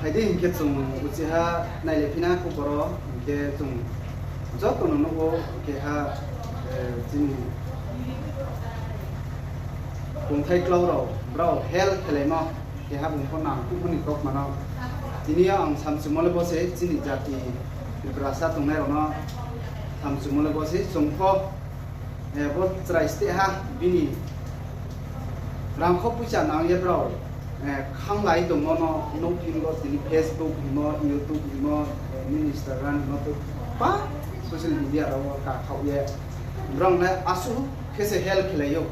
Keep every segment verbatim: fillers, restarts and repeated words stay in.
Phai di hing khe chung uchih ha nailaiphi na khupor wo, hing khe chung joto no nuh ou, keha, chini kongthai klau rao, brao help khelaimo, keha bung pho nangkuhmo ni kaukma no. Tini yo ang samchumo le bo se chini jati Tiprasa tongnai rao no samchumo le bo se chung pho, bo chrai steh ha bini rangkho poicha nang ye brao, khanglai tongmo no nuhphi ou, tini Facebook hingmo, YouTube hingmo, nini Instagram hingmo, to pa social media rao wo kakhaoh ye brao le asuh khe se help khelai ou.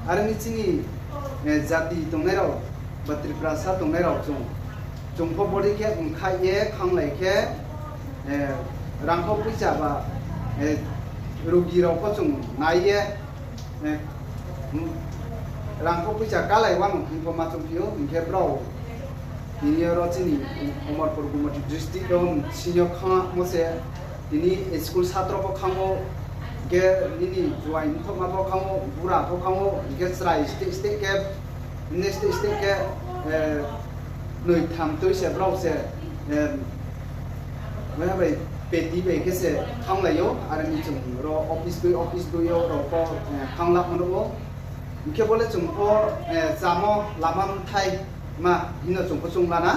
Are ni chini jati tongnai rao ba Tiprasa tongnai rao chung, chung pho bodei khe mkhaih ye khanglai khe, rangkho poicha ba, rugi rao pho chung nai ye, rangkho poicha kálai wano hing pho ma chungphi ou, hing khe brao tini yo ro chini Amarpur Gumoti district wo sing yo khangmo se, tini school satro pho khang ou, hing khe nini juai mthohma pho khang ou, bura pho khang ou, hing khe chrai steh steh khe, hing steh steh khe, noi tham tui se brao se, maiha bai peti bai khe se khanglai ou, are ni chung ro office tui office tui yo rao pho khanglamo no ou. Hing khe bo le chung pho, chámo lama mthai ma hing no chung pho chung la na.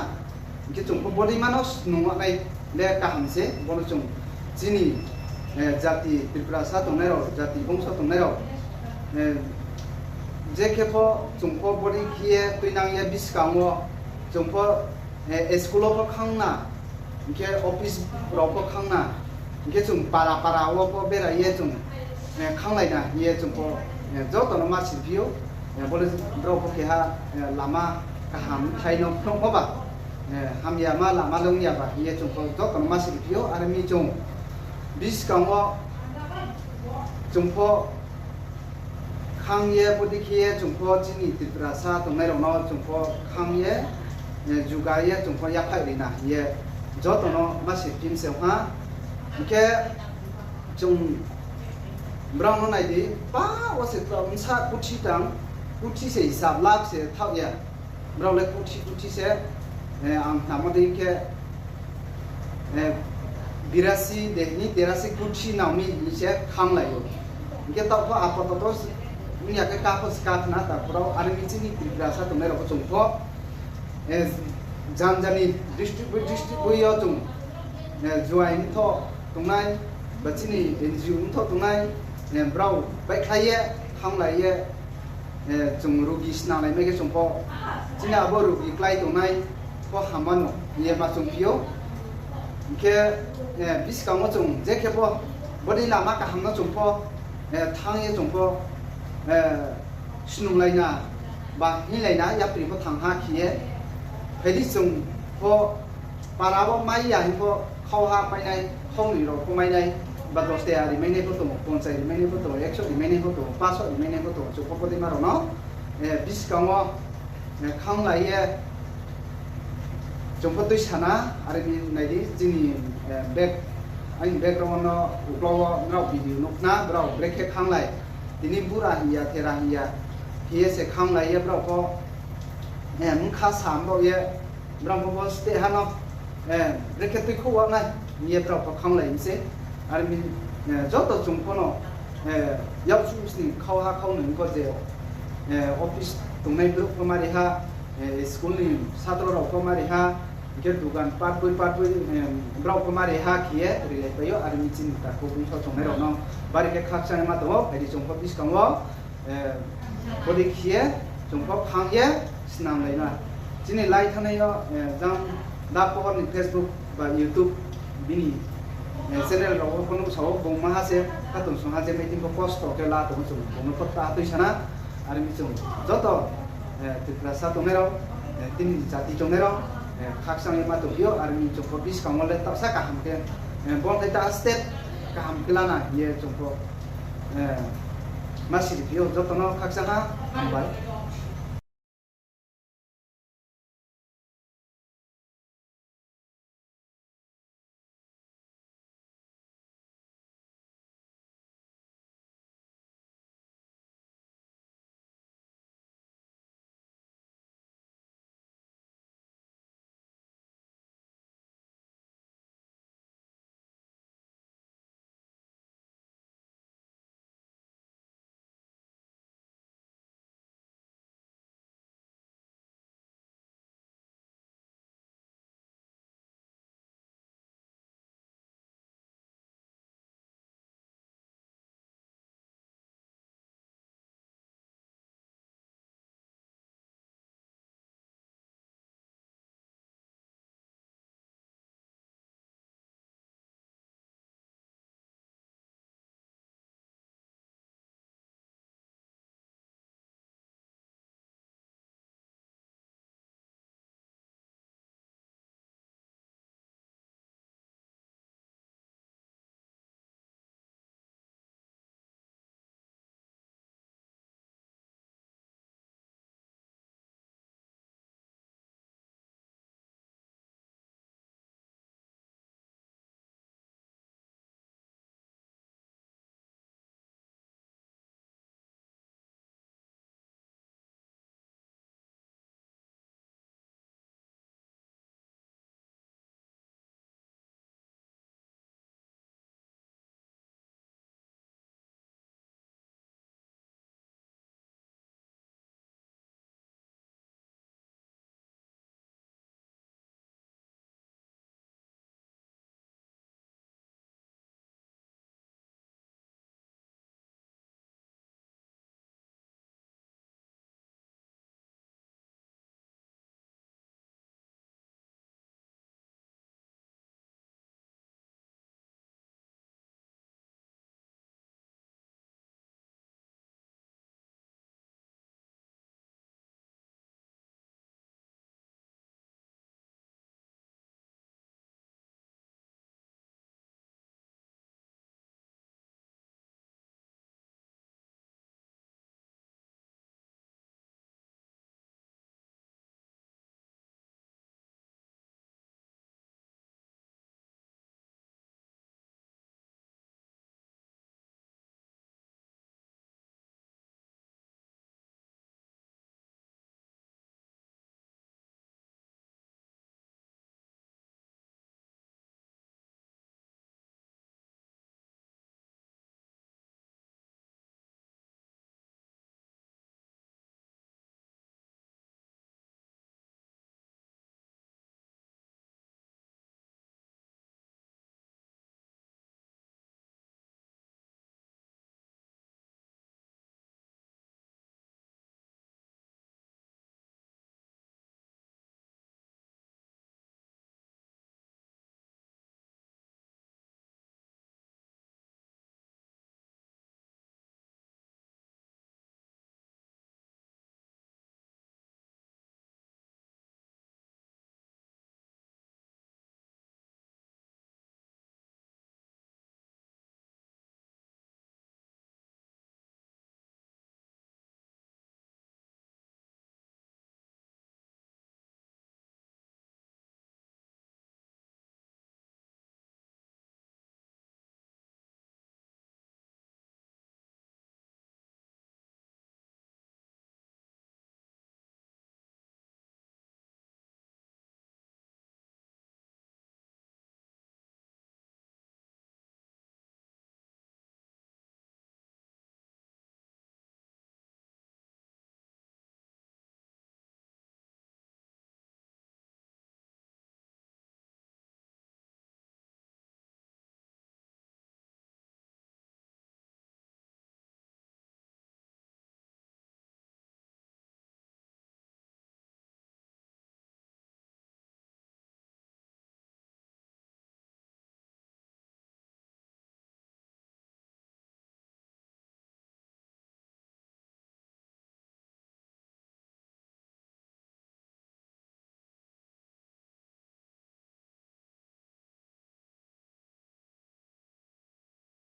Hing khe chung pho bodei ma no snung nai le kaham se, bo no chung chini jati Tiprasa tongnai rao, jati bongso tongnai rao, je khe pho chung pho bodei khe ye tuinang ye buskang wo chung pho school wo pho khang na, hing khe office rao pho khang na, hing khe chung para para wo pho berai ye chung khanglai na hing ye chung pho joto no ma sirphi ou. Bo le brao pho keha lama kaham thai no phnuhmo ba, hamyama lama le ong ya ba hing ye chung pho joto no ma sirphi ou. Are mi chung buskang wo chung pho khang ye bodei khe ye chung pho chini Tiprasa tongnai rao no chung pho khang ye, juga ye chung pho yaphaih ri na hing ye joto no ma sirphi mi se ong ha. Hing khe chung brao no nai di, pa wo se bsa kuthi tang, kuthi se hisab lak se thaoh ya. Brao le kuthi kuthi se, ang khnamo dei khe, birasi de hing, terasi kuthi nang mi hing se khanglai ou. Hing khe taoh pho apato to ong ya khe ka pho se ka khna, ta pho rao are mi chini Tiprasa tongnai rao pho chung pho, janja ni district bai district bai yo chung, juai mthoh tongnai, ba chini N G O mthoh tongnai, brao baihkhlai ye, khanglai ye, chung rugi snanglai mai khe chung pho, chini abo rugi klái tongnai pho hamma no hing ye ma chungphi ou. Hing khe, buskang wo chung je khe pho bodei lama kaham no chung pho, thanng ye chung pho, snunglai na, ba hinglai na, yapri pho thanng ha khe ye. Phai di chung pho para wo mai ya hing pho, khauha mai nai, khaunoi rao pho mai nai, ba dos taya ri mai nai pho tong ou, ponchas ri mai nai pho tong ou, ekso ri mai nai pho tong ou, paso ri mai nai pho tong ou, chung pho bodei ma rao no, buskang wo, khanglai ye, chung pho tuisa na, are mi nai di, chini, aini background no, uklau wo nrao video nuh khna, brao brekhe khanglai, tini bura hing ya, thera hing ya, hing ye se khanglai ye brao pho, bkha sam baoh ye, brao pho bo steh ha no, brekhe tuikhouh wa nai hing ye brao pho khanglai mi se. Are mi, joto chung pho no, yakchu sni khauha khaunoi pho je, office tongnai brouh pho mari ha, school ni satro rao pho mari ha, hing khe dugan patboi patboi, brao pho mari ha khe ye rilaipai ou, are mi chini takhu bungso tongnai rao no. Bari khe khakchang ye ma tong ou, phai di chung pho buskang wo, bodei khe ye, chung pho khang ye, snanglai na. Chini lai thanngnai yo, jang da pohor ni Facebook ba YouTube bini, channel rao wo pho nuh sa ou, bung maha se, khatungsung ha je meeting pho kosto khe la tong ou chung, bung no pho ta tuisa na, are mi chung joto, Tiprasa tongnai rao, tini jati tongnai rao, khakchang ye ma tongphi ou, are mi chung pho buskang wo le taohsa kaham khe, bo thai ta step kaham khe la na hing ye chung pho, ma siriphi ou, joto no khakchang ha, hambai.